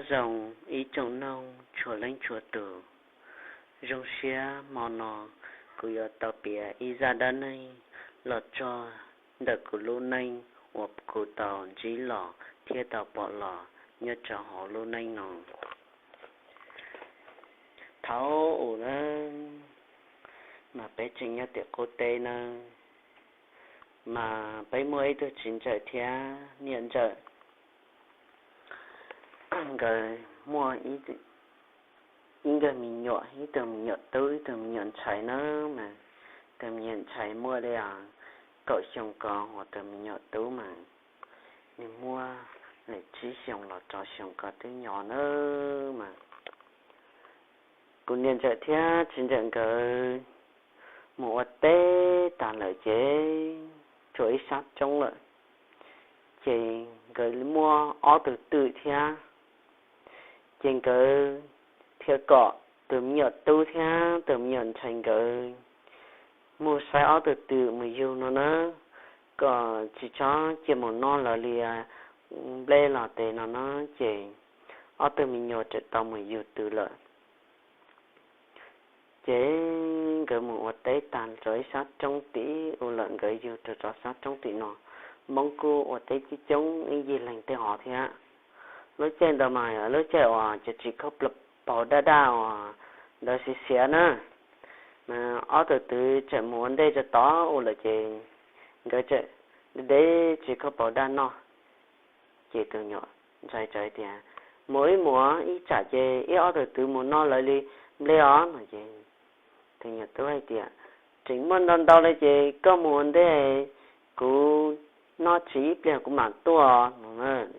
Zoo ib tsoom noog txhua leej txhua tus, zoo siab hmo no kuv yuav tau piav ib zaj dab neeg los txog ntawm kuv lub neej uas kuv tau ntsib los thiab tau pom los nyob rau hauv lub neej no. Thaum ub na, mas peb tseem nyob tim qub teb na, mas peb muaj ib tug txiv ntxawm thiab niam ntxawm. Nkawd muaj ib nkawg me nyuam, ib tug me nyuam tub, ib tug me nyuam ntxhais na, mas tus me nyuam ntxhais muaj li kaum xyoo ko, hos tus me nyuam tub mas nws muaj li tsib xyoos los rau xyoo ko twb nyob na. Mas kuv niam ntxawm thiab txiv ntxawm nkawd mus ua teb tag lawm ces tshuav ib sab roob lawm, ces nkawd muaj ob tug twm thiab. Ces nkawd thiaj kom tus me nyuam tub thiab tus me nyuam ntxhais nkawd mus saib ob tug twm mus yug no na, kom tsis txhob cia mus noj lawv li nplej los tes no na. Ces ob tug me nyuam txawm tau mus yug twm lawm. Ces nkawd mus ua teb tag rau ib sab roob tim ub lawm, nkawd yug rau rau sab roob tim no. Hmoob kuj ua teb coob coob ib yig leeg tej hov thiab. Lub caij ntawd mas lub caij uas cov txiv khaub paus daj daj uas ntawd xiav xiav na, mas ob tug twm txawm mus ua ntej rau tod ub lawm ces nkawd txawm de txiv khaub paus daj noj. Ces tus nyuam ntxhais tias, mus ib mus, ib tsam ces ib ob tug twm mus noj lawv li nplej os no. Ces tus nyuam tub hais tias, tseem muaj ntau ntau li ces koj mus ua ntej, kuv noj tsis ib pliag kuv mam tuaj no.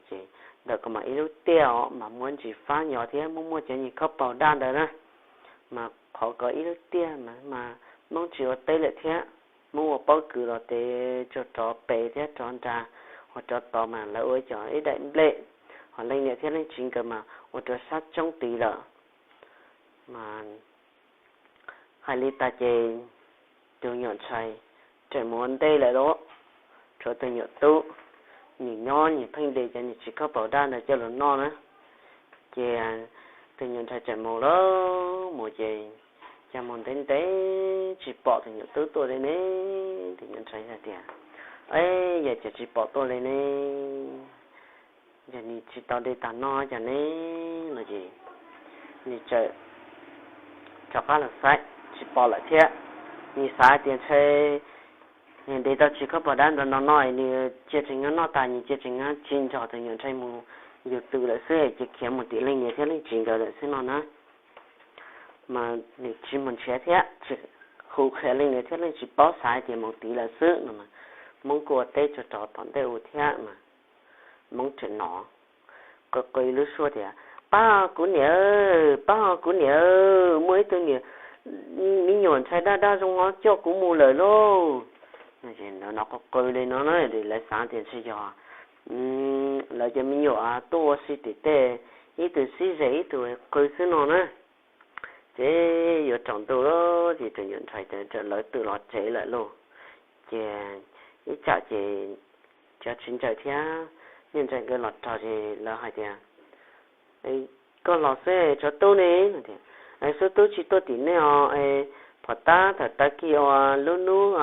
Ces ntawm ko mas ib lub tiaj os, mas muaj ntsis fab nyob thiab muaj muaj cov niag khaub paus daj ntawd na, mas qhov ko ib lub tiaj mas Hmoob tsis ua teb lawm thiab. Hmoob ua pob kws los tes tsuas rov pem thiab rov nra, ho rov tod mas lawv ua cov ib daim nplej. Ho leej niam thiab leej txiv nkawd mas ua rau sab roob tid lawm. Mas hais li tas ces tus nyuam ntxhais tseem mus ua ntej lawm lauj, tshuav tus nyuam tub, nws nyob nws pheej de cov niag txiv khaub paus daj ntawd coj los noj na. Ces tus nyuam ntxhais tseem mus lauj, mus ces cas mus ntev ntev tsis pom tus nyuam tub tuaj li ne. Tus nyuam ntxhais hais tias, yog cas tsis pom tuaj li ne, yog nws tsis tau de tag noj cas ne no. Ces nws txawm rov qab los saib tsis pom lawm thiab. Nws xav tias ntshe nws de tau txiv khaub paus daj ntawd no no nws cia tseem nyob noj tas, nws cia tseem nyob tsis nrog tus nyuam ntxhais mus yug twm lawm xwb, ces khiav mus tim leej niam thiab leej txiv nkawd lawm xwb no na. Mas nws tsis mus nrhiav thiab, tsis hu qhia leej niam thiab leej txiv paub, xav hais tias mus tid lawm xwb no. Hmoob kuj ua teb tsuas rov tom ntej ua thiab mas Hmoob tseem hnov qw qw lub suab tias, pab kuv niam, pab kuv niam, muaj ib tug niam, me nyuam ntxhais daj daj zoo no coj kuv mus lawm lauj. Hnov qw qw li no na, lawv xav tias ntshe yog lawv cov me nyuam tuaj ua si tim tej, ib tug sib ze ib tug qw xwb no na. Ces yuav tsaus ntuj lawm ces tus nyuam ntxhais txawm lawv twm los tsev lawm lauj. Ces ib tsam ces cov txiv ntxawm thiab niam ntxawm nkawd los txog ces lawv hais tias, koj los xwb tsov tub ne? Xub tub tsis tuaj tim nej os, pom tab thaum tag kis uas lub hnub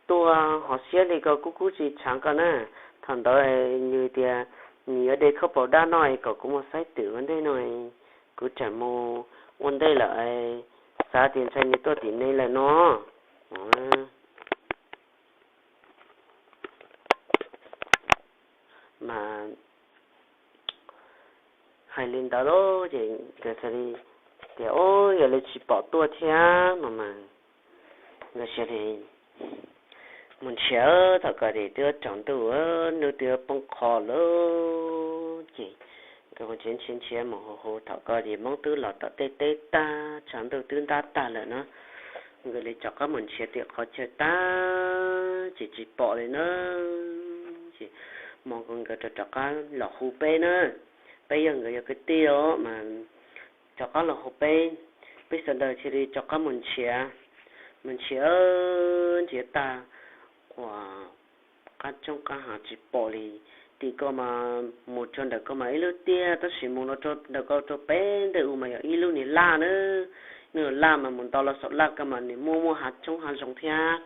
tuaj hos siab li ko kuv kuj tsis tshaav koj na. Thaum ntawd nws tias nws yuav de khaub paus daj noj es kom kuv mus saib twm ua ntej no, kuv tseem mus ua ntej lawm, xav tias ntshe nws tuaj tim nej lawm no. Mas hais li ntawd lauj ces nkawd xav li tias, o, yog li tsis pom tuaj thiab no mas nkawd cia li mus nrhiav. Thaum ko ces twb tsaus ntuj, hnub twb poob qho lawm ces nkawd mus nrhiav nrhiav nrhiav mus hu hu, thaum ko ces Hmoob twb los tom tej teb tag, tshav ntuj twb ntab tag lawm na. Nkawd li rov qab mus nrhiav tim qhov chaw tag ces tsis pom li na. Ces hmo ko nkawd rov rov qab los hu peb na, peb yog nkawd yog kwv tij os mas rov qab los hu peb, peb sawv daws cia li rov qab mus nrhiav, mus nrhiav nrhiav tag uas qab roob qab hav tsis pom li, tim ko mas mus rau ntawm ko mas ib lub tiaj, tab sis mus los rau ntawm ko rau pem ntej u mas yog ib lub niag laj na. Ib lub laj mas mus nto los saum laj ko mas nws muaj muaj hav tshoob hav zoov thiab,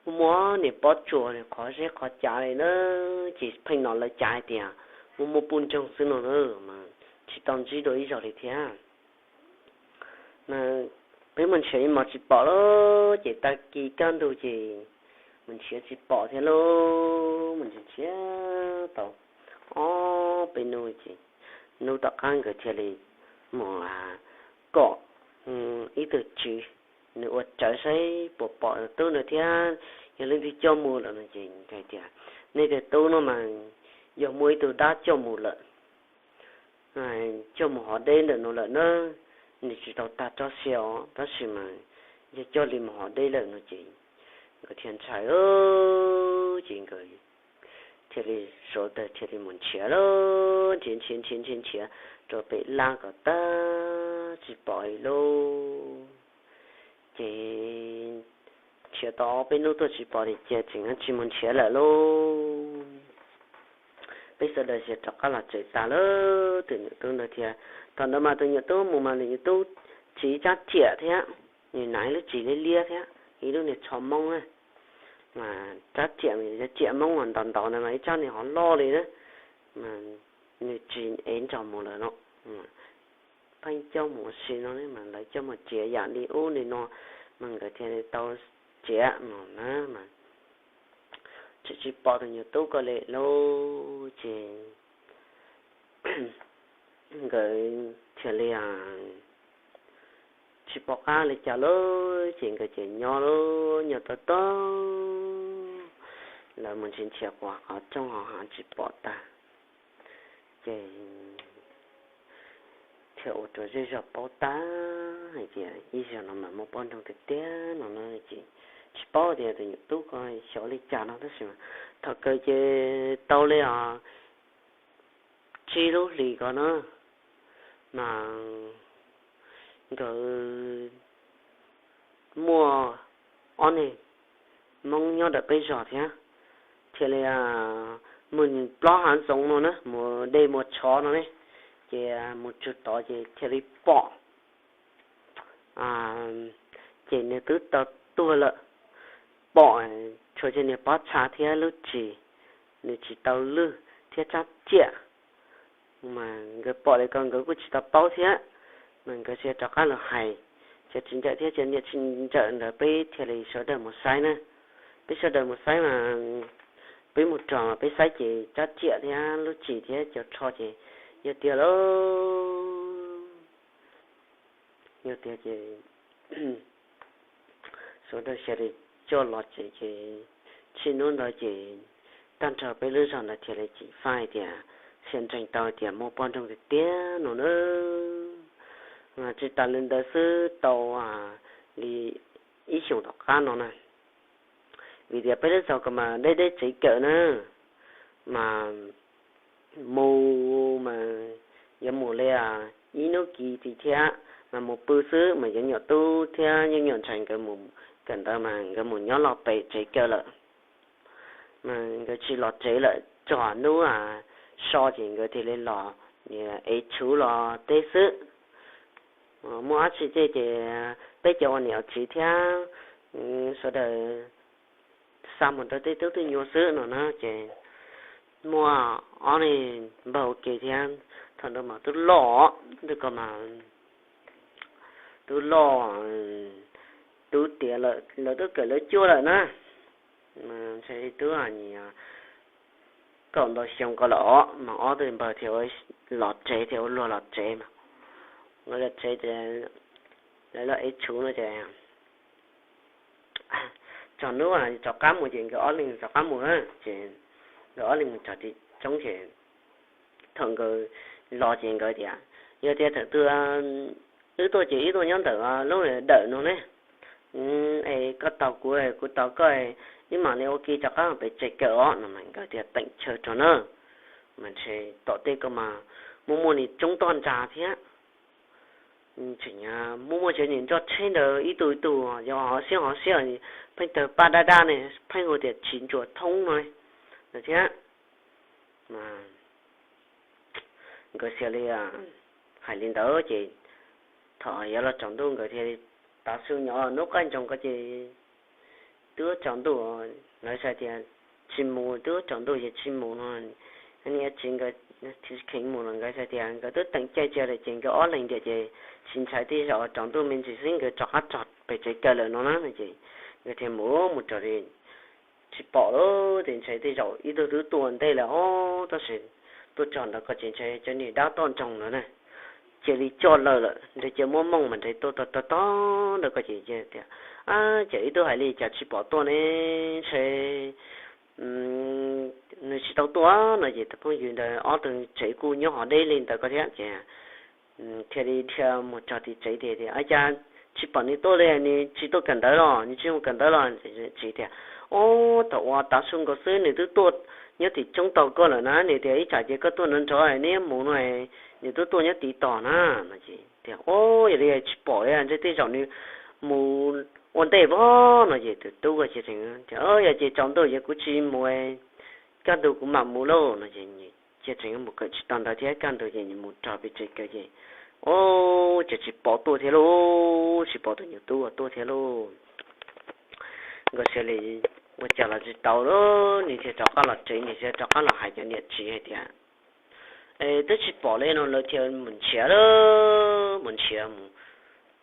muaj muaj niag pob tsuas qhov zeb qhov cav li na. Ces pheej hnov lawv cav hais tias muaj muaj poj ntxoog xwb no na, mas tsis tau ntsib dua ib zaug li thiab. Mas peb mus nrhiav ib hmos tsis pom lauj, ces tag kis kaj ntug ces mus nrhiav tsis pom thiab lauj. Mus nrhiav nrhiav tau ob peb hnub ces hnub tom qab nkawd thiaj li mus kom ib tug tswv nws ua rawv saib puas pom tub no thiab yog leej twg coj mus lawm no ces hais tias, nej tus tub no mas yog muaj ib tug dab coj mus lawm, coj mus hov deb ntawm no lawm na, nws tsis tau tag tsob sia os, tab sis mas yog coj li mus hov deb lawm no ces nkawd thiaj ntshai, ces nkawd thiaj li sawv daws thiaj li mus nrhiav lauj, nrhiav nrhiav nrhiav nrhiav nrhiav rau pem laj kom tag tsis pom li lauj. Ces nrhiav tau ob peb hnub tuaj tsis pom li ces tseem tsis mus nrhiav lawm lauj. Peb sawv daws cia rov qab los tsev tas lawm, tus nyuam tub ntawd thiab. Thaum ntawd mas tus nyuam tub mus mas tus nyuam tub tsis ib tsab riam thiab, nws hnav ib lub ris liab liab thiab ib lub niag tsho moob na, mas tsab riam mas yog tsab riam moob uas ntaus ntaus ntawd mas ib tsab niag hov loj li na, mas nws tsis ev nrog mus lawm no. Pheej coj mus ua si no mas lawv coj mus txiav yam li ub li no, mas nkawd thiaj li tau txiav no na, mas tseem tsis pom tus nyuam tub ko li lauj. Ces nkawd thiaj li tsis pom qab li cas lauj, ces nkawd ces nyob lauj, nyob tau tau, lawv mus nrhiav nrhiav quas qhov rooj hauv hav tsis pom tag. Ces thiaj ua rau zej zog paub tag hais tias ib zaug no mas muaj poj ntxoog tiag tiag no na. Ces tsis paub tias tus nyuam tub ko xyov li cas no tab sis mas thaum kawg ces tau li os tsib lub hlis ko na, mas nkawd muaj ob niag Hmoob nyob ntawm peb zos thiab, thiaj li mus plob hav zoov no na, mus dej mus tshov no ne, ces mus txog tod ces thiaj li pom, ces nws twb tau tuag lawm. Pom tshuav cov niag pob txha thiab lub ris, nws tsis tau lwj thiab tsab riam. Mas nkawd pom li ko nkawd kuj tsis tau paub thiab, mas nkawd thiaj rov qab los hais cov txiv ntxawm thiab cov niam txiv ntxawm ntawd, peb thiaj li sawv daws mus saib na. Peb sawv daws mus saib mas peb mus rau mas peb saib ces tsab riam thiab lub ris thiab cov tsho ces yog tiag lauj. Yog tiag ces sawv daws cia li coj los tsev ces txij hnub ntawd ces tag nrho peb lub zos ntawd thiaj li ceev faj hais tias, ntseeg tau hais tias muaj poj ntxoog tiag tiag no na. Tsis tas li ntawd xwb, tau li ib xyoos tom qab no na, vim tias peb lub zos ko mas deb deb tsev kawm na, mas mus mas yuav mus li ib hnub kiv tim thiab mas mus pw xwb, mas cov nyuam tub thiab nyuam ntxhais nkawd mus kawm ntawv mas nkawd mus nyob los pem tsev kawm lawm. Mas nkawd tsis los tsev lawm, txog hnub so ces nkawd thiaj li los ev tshuv los teb xwb. Muaj dab tsi tej ces peb cov ua niam ua txiv thiab sawv daws xa mus rau tej tub tej nyuag xwb no na. Ces muaj ob niag npawg ua ke thiab, thaum ntawd mas twb loj, twb ko mas twb loj, twb tiav lawm, lawv twb kawm lawv cuab lawm na. Ntshe twb nyias kaum ntau xyoo ko lawm os, mas ob tug npawg thiaj ua los tsev, thiaj ua luag los tsev mas. Nkawd los tsev ces lawv los ev tshuv no ces txog hnub rov qab mus ces nkawd ob leeg rov qab mus na, ces nkawd ob leeg mus txog tim roob ces thaum nkawd los ces nkawd tias, yog tias thaum twg wb tuaj ces wb tuaj nyob ntawm lub dawm no ne, es koj tos kuv, kuv tos koj, wb mam li ua ke rov qab pem tsev kawm os no. Mas nkawd thiaj teem chaw rau na, mas ntshe tom tej ko mas muaj muaj niag roob toj ntsa thiab. Tseem muaj muaj cov niag nroj tsheb ntawd ib tug ib tug, yog hov siab hov siab, pheej tawg paj daj daj ne, pheej hu tias tsiv ntsuas thoob no thiab. Mas nkawd xia li hais li ntawd ces thaum yuav los tsaus ntuj nkawd thiaj li tav su nyob hnub qaij nroos ko ces twb tsaus ntuj, nkawd xav tias tsis mus, twb tsaus ntuj ces tsis mus no. Niam txiv nkawd tsis kheev mus los nkawd xav tias nkawd twb teem caij tsis lawm ces nkawd ob leeg tiam ces tsis ntshai tej zaum tsaus ntuj me ntsis xwb nkawd rov qab txog pem tsev kawm lawm no na no ces nkawd thiaj mus mus raws li tsis pom lawm ces ntshai tej zaum ib tug twb tuaj ntej lawm os, tab sis tuaj txog ntawd ko ces ntshai cov niag dab toj nroog ntawd na cia li coj lawm lawm ntshe cia muab mooj mas ntshe tuaj tog tog tog ntawd ko ces tias, a, ces ib tug hais li cas tsis pom tuaj ne, ntshe nws tsis tau tuaj no ces tus phooj ywg ntawd ob tug tsev kuj nyob ho deb li ntawd ko thiab ces thiaj li dhia mus txog tim tsev tias, a, cas tsis pom nws tuaj li, nws tsis tuaj kawm ntawv los, nws tsis mus kawm ntawv los? Txiv tias, o, thaum uas tav su nkaus xwb nws twb tuaj nyob tim tsoob tos koj lawm na, nws tias ib tsam ces koj tuaj nrov nrov neb mus no, nws twb tuaj nyob tid tos na no ces tias, o, yog li tsis pom li, ntshe tej zaum nws mus ua ntej vog no ces tus tub ko thiaj tias, yog ces tsaus ntuj ces kuv tsis mus, kaj ntug kuv mam mus lauj no ces thiaj tseem mus kawm tsis tau ntawv thiab kaj ntug ces mus txog pem tsev kawm ces, o, ces tsis pom tuaj thiab lauj, tsis pom tus nyuam tub tuaj thiab lauj. Nkawd xav li ua cas los tsis tau lauj, nws thiaj rov qab los tsev, nws thiaj rov qab los hais cov niam txiv hais tias, es twb tsis pom li no lawv thiaj mus nrhiav lauj, mus nrhiav mus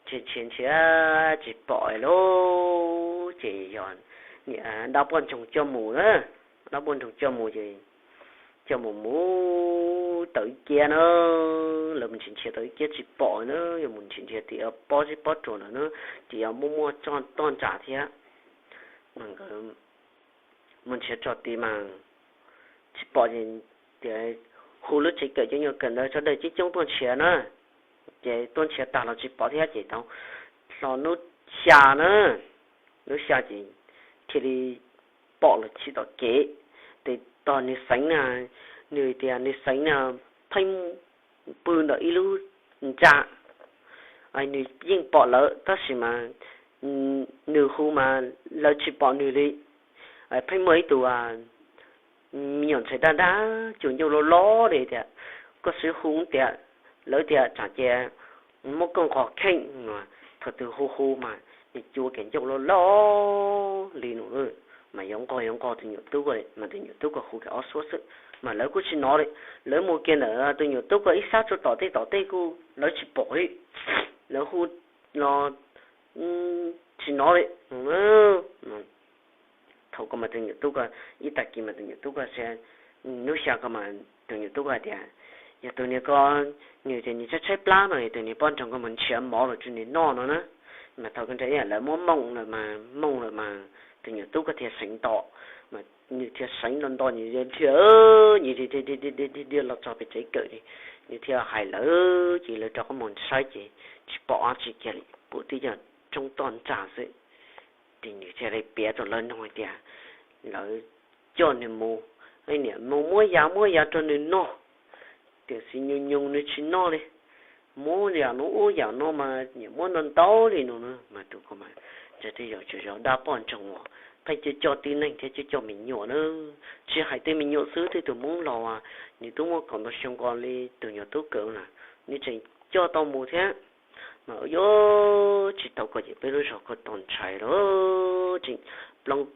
nrhiav nrhiav tsis pom lauj, ces yog niam dab poj ntxoog coj mus na, dab poj ntxoog coj mus ces coj mus mus tau ib kiab na, lawv mus nrhiav nrhiav tau ib kiab tsis pom na, yog mus nrhiav nrhiav tim pob zeb pob tsuas ntawd na, ces yog muaj muaj toj ntsas thiab. Mas nkawd mus nrhiav txog tid mas tsis pom ces tias hu lub tsev kawm cov nyuam kawm ntawv sawv daws coob coob tuaj nrhiav na, ces tuaj nrhiav tag los tsis pom thiab ces tau hlo hnub xya na, hnub xya ces thiaj li pom los txog tom kev, ces tos nws xeev na, nws tias nws xeev na pheej pw ntawm ib lub ntxa, nws yeej pom lawv tab sis mas nws hu mas lawv tsis pom nws li. Pheej muaj ib tug me nyuam ntxhais daj daj cua ncauj loj loj li tias koj xub hu tias lawv tias tsam ces muab koj nqos kheej, thaum twg hu hu mas nws cua kiag ncauj loj loj li no, mas yuav nqos yuav nqos tus nyuam tub ko mas tus nyuam tub ko hu kiag ob suab xwb, mas lawv kuj tsis hnov li. Lawv mus kiag ntawm tus nyuam tub ko ib sab tsuas tom tej tom tej kuj lawv tsis pom li, lawv hu los tsis hnov li. Thaum ko mas tus nyuam tub ko, ib tag kis mas tus nyuam tub ko, hnub xya ko mas tus nyuam tub ko hais tias yog tus niag ko, nws tias nws tshaib tshaib plab no, yog tus niag poj ntxoog ko mus nrhiav mov los rau nws noj no na. Mas thaum ko ntawd lawv muab mooj lawm mas, mooj lawm mas tus nyuam tub ko thiaj seev nto, mas nws thiaj seev nto nto nws dhia, nws dhia los txog pem tsev kawm ces nws thiaj hais lawv ces lawv rov qab mus saib ces tsis pom dab tsi kiag li, pom tib co roob toj ntxas xwb. Ces nws thiaj li piav rau lawv mloog hais tias lawv coj nws mus, niam mus muab yam muab yam rau nws noj, tiam sis nyoos nyoos nws tsis noj li. Muab yam no ub yam no mas niam muab ntau ntau li no na, mas tus ko mas ntshai tej zaum tsuas yog dab poj ntxoog uas pheej coj coj tib neeg thiab coj coj me nyuam na. Tsis hais tej me nyuam xwb, tej tus hmoob laus nws twb muaj kaum ntau xyoo ko li tus nyuam tub ko na, nws tseem coj tau mus thiab. Mas yuav tsis tau ko ces peb lub zos ko tau ntshai lawm, tseem plob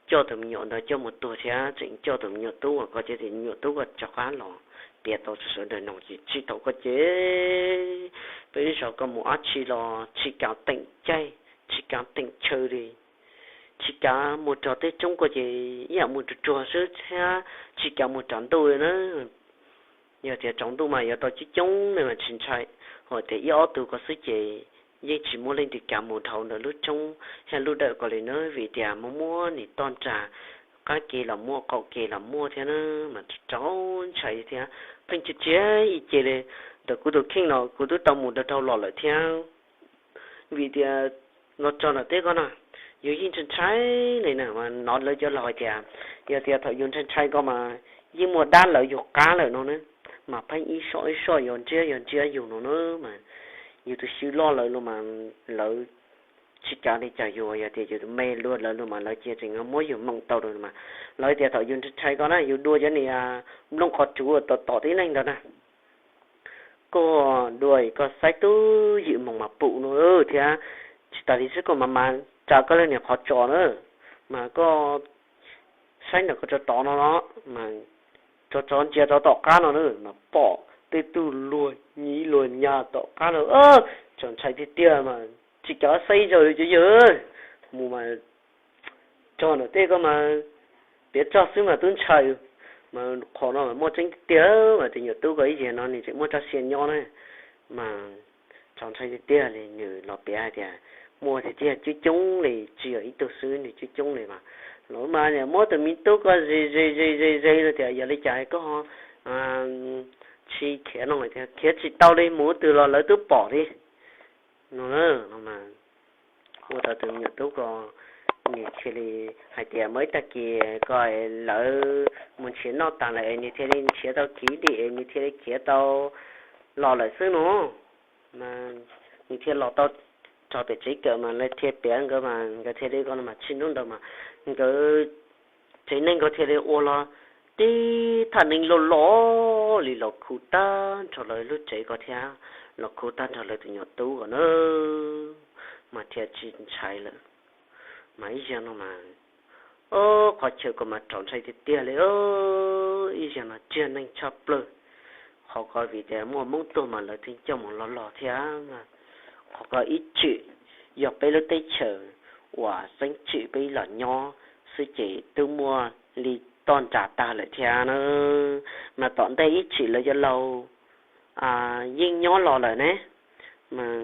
coj tus me nyuam ntawd coj mus tuag thiab tseem coj tus me nyuam tub uas ko ces tus me nyuam tub ko rov qab los piav tau rau sawv daws mloog ces tsis tau ko ces peb lub zos ko mus dab tsi los tsis kam teem caij tsis kam teem chaw li. Tsis kam mus rau tej roob ko ces ib yam mus ruag ruag xwb thiab tsis kam mus rau ntuj li na. Yog tias tsaus ntuj mas yuav tau coob coob ne mas tsis ntshai, ho tias ib ob tug ko xwb ces yeej tsis muaj leej twg kam mus dhau ntawm lub roob thiab lub dawm ko li na, vim tias muaj muaj nim toj nrag, qab ke los muaj qaum ke los muaj thiab na, mas txaus ntshai thiab. Pheej tsis tsis ib ce li, ntawm kuv tus kheej los kuv twb tau mus dhau dhau los lawm thiab. Vim tias los txog nram teb ko na, yus yeej ntshai ntshai li na, mas hnov lawv cov laus hais tias yog tias thaum yus ntshai ntshai ko mas yeej muaj dab lawv yus qab lawm no na, mas pheej ib soj ib soj yuav ntsiab yuav ntsiab yus no na, mas yus tus xyw loj lawm los mas lawv tsis kav li cas, yus yog tias yus me dua lawv los mas lawv cia tseem muab yus moom tau lawm mas. Lawv tias thaum yus ntshai ko na yus dua cov niag nplooj qhov tsuv tom tom tib neeg ntawd na, koj dua koj saib twb ywm moos mas pum no thiab. Tsis tas li xwb koj mas mas tsa koj lub niag qhov tso na, mas koj saib ntawm koj tso tod no no, mas tso tso ntsia rau tom qab no na mas pom tej tug luag nyiv luag nyav tom qab no, txaus ntshai tiag tiag mas tsis kav saib zog li cov yawg mus mas tso ntawm tej ko mas piav txog xwb mas twb ntshai. Mas qhov no mas muaj tseeb tiag tiag mas tus nyuam tub ko ib zaug no nws tseem muaj rab sia nyob na, mas txaus ntshai tiag tiag li. Nws los piav hais tias muaj tiag tiag coob coob li, tsis yog ib tug xwb, nws coob coob li mas. Los mas muab tus me tub ko ze ze ze ze ze no tias yog li cas koj tsis khiav no, tias khiav tsis tau li, mus twg los lawv twb pom li no. Ua rau tus me nyuam tub ko nws thiaj li hais tias muaj ib tag kis ko lawv mus nrhiav noj tas lawm es nws thiaj li nrhiav tau kiv dim es nws thiaj li khiav tau los lawm xwb no. Mas nws thiaj los tau txog pem tsev kawm mas lawv thiaj piav nkawd mas nkawd thiaj li ko no mas txij hnub ntawd mas nkawd tsev neeg ko thiaj li ua los tib thaj neeb loj loj li los khu tag nrho lawv lub tsev ko thiab los khu tag nrho lawv tus nyuam tub ko na, mas thiaj tsis ntshai lawm. Mas ib zaug no mas, o, qhov chaw ko mas txaus ntshai tiag tiag li, ib zaug no tsiag neeg tshaj plaws. Qhov ko vim tias muaj Hmoob tuag mas lawv thiaj coj mus loj loj thiab mas. Qhov ko ib txwm yog peb lub teb chaws uas xeeb txwm peb los nyob xwb ces twb muaj li toj nram tag lawm thiab na. Mas tom ntej ib txwm lawv cov laus yeej nyob los lawm ne, mas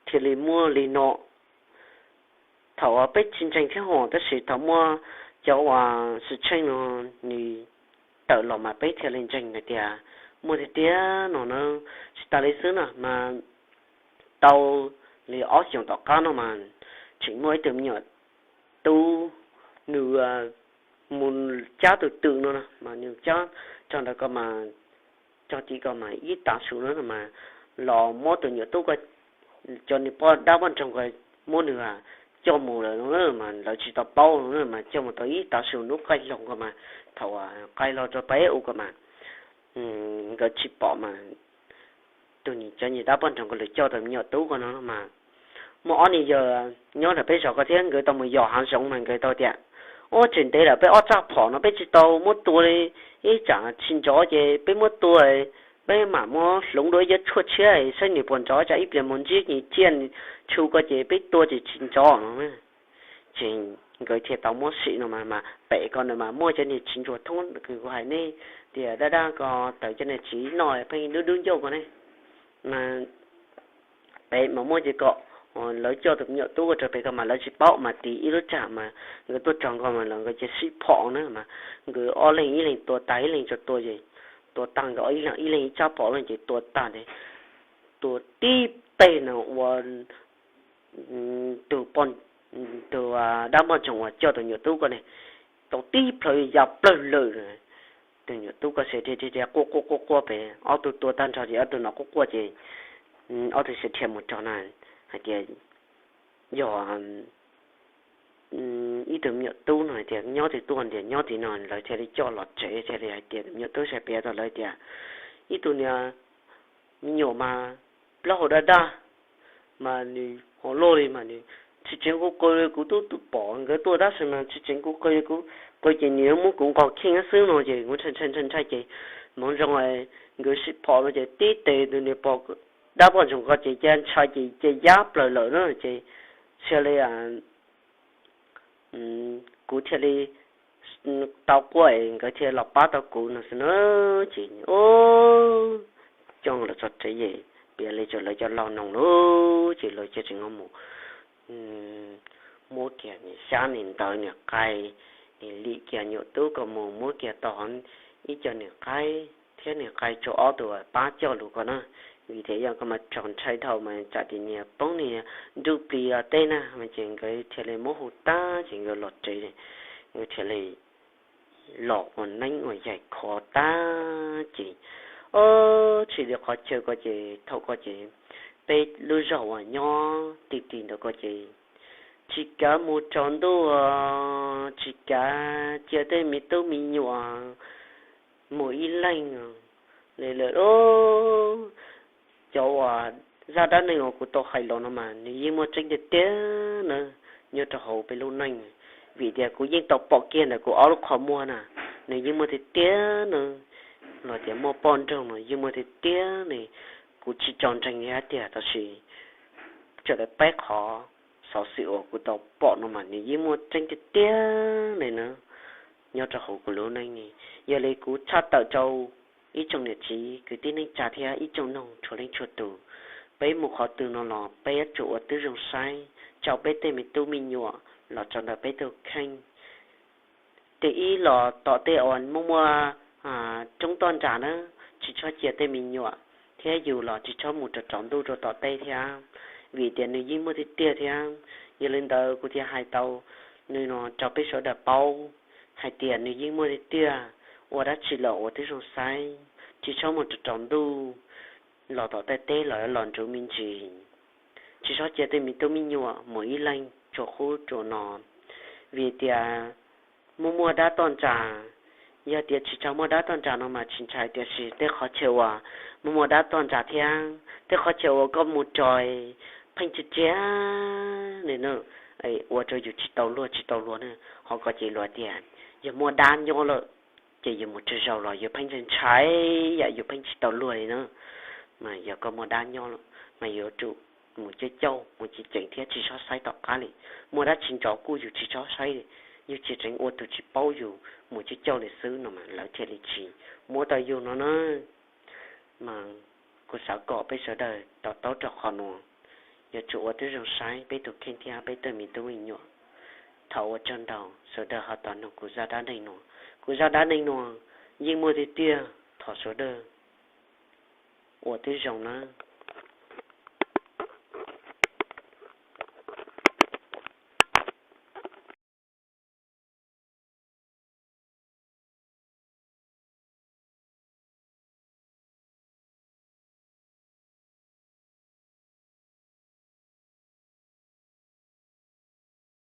thiaj li muaj li no. Thaum peb tsis ntseeg thiab hos tab sis thaum muaj cov uas xwm txheej no nws tawm los mas peb thiaj li ntseeg hais tias muaj tiag tiag no na. Tsis tas li xwb no mas tau li ob xyoos tom qab no mas tseem muaj ib tug me nyuam tub nws mus cab tus twm no mas nws cab txog ntawd ko mas txog tim ko mas ib tav su no mas los muab tus nyuam tub ko, cov niag poj dab poj ntxoog ko muab nws coj mus lawm no mas lawv tsis tau paub no mas coj mus tau ib tav su hnub qaij hlo ko mas thaum qaij hlo rau peb u ko mas nkawd tsis pom mas tus niag cov niag dab poj ntxoog ko lawv coj tus me nyuam tub ko no mas muaj ob niag yawg nyob ntawm peb zos ko thiab nkawd tau mus yos hav zoov mas nkawd tau tias, ua tseem ntev lawm peb ob txaj phom no peb tsis tau muab tua li, ib tsam tsis nrov ces peb muab tua, peb mam muab hloov dua ib co tshuaj tshiab saib nws puas nrov, tsam ib pliag mus ntsib nws ciaj nws tshu ko ces peb tua ces tsis nrov no. Ces nkawd thiaj tau muab sim no mas mas pem ko ntawd mas muaj cov niag txiv ntsuas thoob kws kuv hais nej tias dab dab ko tawm cov niag txiv noj pheej dub dub ncauj ko ne. Mas pem mas muaj ces kom lawv coj tus me nyuam tub ko rau pem ko mas lawv tsis paub mas tis ib lub tsam mas nkawd tuaj txog nkaus mas los nkawd cia sib phom na mas nkawd ob leeg ib leeg tua tag ib leeg tsuas tua ces tua tag nkawd ib leeg ib leeg ib tsab phom no ces tua tag ces tua tib teg no ua tus poj, tus dab poj ntxoog uas coj tus nyuam tub ko ne tau tib plhaw ya plawg lawm. Tus nyuam tub ko sia dhia dhia quaj quaj quaj quaj pem, ob tug tua tag nrho ces ob tug no quaj quaj ces ob tug sia dhia mus rau na hais tias yog ib tug me nyuam tub no hais tias nyob twg tuaj ntias nyob tim no, lawv thiaj li coj los tsev thiaj li hais tias tus me nyuam tub sia piav rau lawv tias ib tug niag me nyuam mas plaub hau daj daj mas nws ho loj li mas nws tsis tseev kuv qw li, kuv twb twb pom nkawd tuaj tab sis mas tsis tseev kuv qw li, kuv qw ces nws yuav muab kuv nqos kheej xwb no ces kuv ntshai ntshai ntshai ntshai ces hmoov zoo nkawd sib phom no ces tib tes tus niag pog dab poj ntxoog ko ces cia ntshai ces cia yab plaws lawm na ces thiaj li kuv thiaj li tau quaj es nkawd thiaj los pab tau kuv no xwb na. Ces coj los txog tsev es piav li rau lawv cov laus noog lauj, ces lawv cia tseem mus muab kiag niag xyab niag ntawv niag qai, niag lim kiag nyuam tub ko mus muab kiag tau ib co niag qaib thiab niag qai rau ob tug pab coj lus ko na. Vim tias yog ko mas txaus ntshai dhau mas tsam ces niag poob niag nruj plig teb na mas ces nkawd thiaj li muab hu tag ces nkawd los tsev, nkawd thiaj li los ua neeb ua yaig kho tag ces, o, tsis li qhov chaw ko ces thaum ko ces peb lub zog uas nyob ti ti ntawd ko ces tsis kav mus tsaus ntuj, tsis kav cia tej me tub me nyuam mus ib leeg li lawm. Cov uas zaj dab neeg uas kuv tau hais los no mas nws yeej muaj tseeb tiag tiag na, nyob rau hauv peb lub neej. Vim tias kuv yeej tau pom kiag ntawm kuv ob lub qhov muag na, nws yeej muaj tiag tiag na. Los tias muaj poj nroog no yeej muaj tiag tiag ne. Kuv tsis tso ntseeg li hab tiag, tab sis tsuas tau peb qhov xov xwm uas kuv tau pom no mas nws yeej muaj tseeb tiag tiag li na, nyob rau hauv kuv lub neej ne. Yog li kuv tshaj tawm rau ib tsoom niam txiv kwv tij neej tsa thiab ib tsoom noog txhua leej txhua tus, peb mus qhov twg no los peb yuav tsum ua tib zoo saib rau peb tej me tub me nyuam los rau ntawm peb tus kheej. Tim ib los tom tej uas muaj muaj roob toj ntsag na, tsis txhob cia tej me nyuam thiab yus los tsis txhob mus rau tsaus ntuj rau tom tej thiab, vim tias nws yeej muaj tiag tiag thiab. Yog li ntawd kuv thiaj hais tau nws no rau peb sawv daws paub hais tias nws yeej muaj tiag tiag. Ua dab tsi los ua tib zoo saib, tsis txhob mus rau tsaus ntuj los tom tej teb los los nrud me ntsis. Tsis txhob cia tej me tub me nyuam mus ib leeg tsuas qub tsuas no, vim tias muaj muaj dab toj ntsag. Yog tias tsis tau muaj dab toj ntsag no mas tsis ntshai, tiam sis tej qhov chaw uas muaj muaj dab toj ntsag thiab tej qhov chaw uas koj mus tso pheej tsis tsiag li na, ua rau yus tsis tau luag tsis tau luag na. Ho koj ces luag tias yog muaj dab nyob lawm ces yus mus tsaug zog los yus pheej ntshai ntshai, yam yus pheej tsis tau luag li na. Mas yog koj muaj dab nyob lawm mas yuav tsum mus cauj cauj mus ceev ceev thiab tsis txhob saib tom qab li. Muaj dab tsi ntsos kuj yus tsis txhob saib li, yus tseem tseem ua tus tsis paub yus mus cauj cauj li xwb no mas lawv thiaj li tsis muab tau yus no na. Mas kuv xav kom peb sawv daws to taub rau qhov no, yuav tsum ua tib zoo saib peb tus kheej thiab peb tej me tub me nyuam. Thov ua tsaug ntau sawv daws ho tau noog kuv zaj dab neeg no. Kuv zaj dab neeg no yeej muaj tiag tiag, thov sawv daws ua tib zoo na.